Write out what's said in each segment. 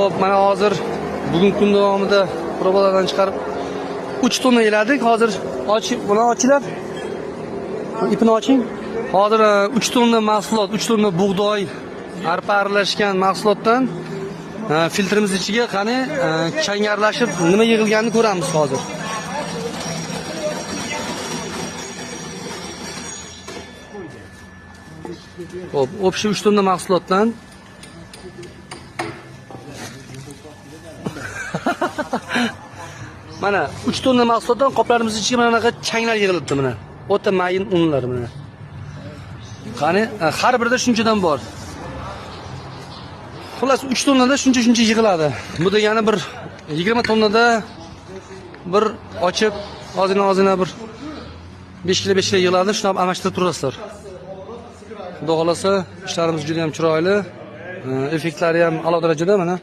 Xo'p, mana hozir bugungi kun davomida probalardan chiqarib 3 tonna eladik. Hozir ochib, buni ochinglar. Ipini oching. Hozir 3 tonna mahsulot, 3 tonna bug'doy, arpa aralashgan mahsulotdan filtrimiz ichiga qani chang aralashib nima yig'ilganini ko'ramiz hozir. Xo'p, общий 3 tonna mahsulotdan mana 3 tonna mahsulotdan qoplarimiz ichiga mana bunaqa changlar yig'ilibdi mana. O'ta mayin unlar mana. Qani, har birida shunchadan bor. Xullas 3 tonnada shuncha-shuncha yig'iladi. Bu degani bir 20 tonnada bir ochib, ozgina-ozgina bir 5 kilo 5 kilo yig'iladi, shuni almashtirib turasizlar. Xudo xolasa ishlarimiz juda ham chiroyli. Effektlari ham a'lo darajada mana.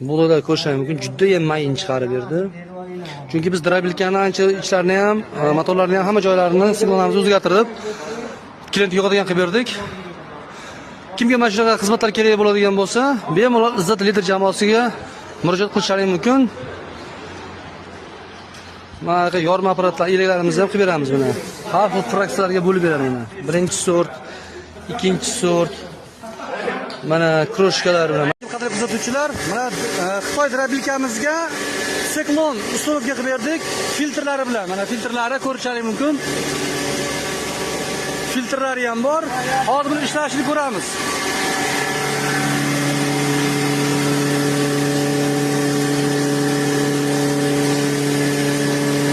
Bug'doylar ko'rishingiz mumkin, juda ham mayin chiqarib berdi. Chunki biz drabilkani ancha ichlarini ham, motorlarni ham hamma joylarini signallarimizni o'zgartirib, klientga yoqadigan qilib berdik. Kimga mana shunaqa xizmatlar kerak bo'ladigan bo'lsa, bemalol Izzat Lider jamoasiga murojaat qilishlaring mumkin. Mana bunaqa yorma apparatlar, elaklarimizni ham qilib beramiz mana. Har xil fraksiyalarga bo'lib beradi mana. Birinchi sort, ikkinchi sort, mana kroshkalar bilan. Qadrli kuzatuvchilar, mana Xitoy drabilkamizga Tsiklon установка qilib berdik, filtrlari bilan. Mana filtrlari ko'rishlaring mumkin. Filtrlari ham bor. Hozir buni ishlashini ko'ramiz.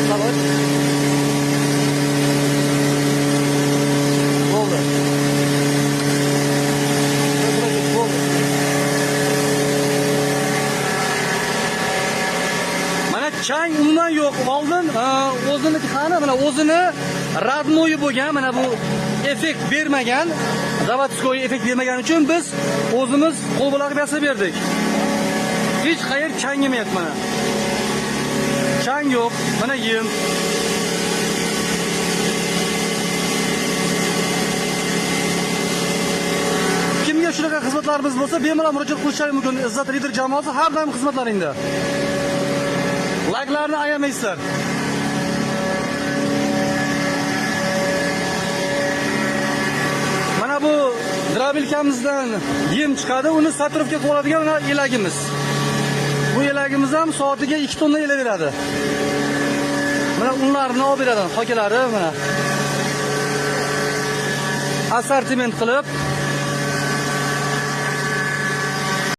Salot. Bo'ldi. Bo'ldi. Mana chang umuman yo'q. Oldin o'ziniki qani, mana o'zini родной bo'lgan, mana bu effekt bermagan, заводской effekt bermagani uchun biz o'zimiz qo'l bilan qilib yasab berdik. Hech qayer chang yemayapti mana. Chang yo'q, mana yem. Kimga shunaqa xizmatlarimiz bo'lsa, bemalol murojaat qilishlari mumkin. Izzat Lider jamoasi har doim xizmatlaringda. Layklarni ayamaysizlar. Mana bu drabilkamizdan yem chiqadi, uni satirovka qilib oladigan mana elagimiz. Bu elagimiz ham soatiga 2 tonna elaveradi. Mana unlarni olib beradi, xokalari mana. Assortiment qilib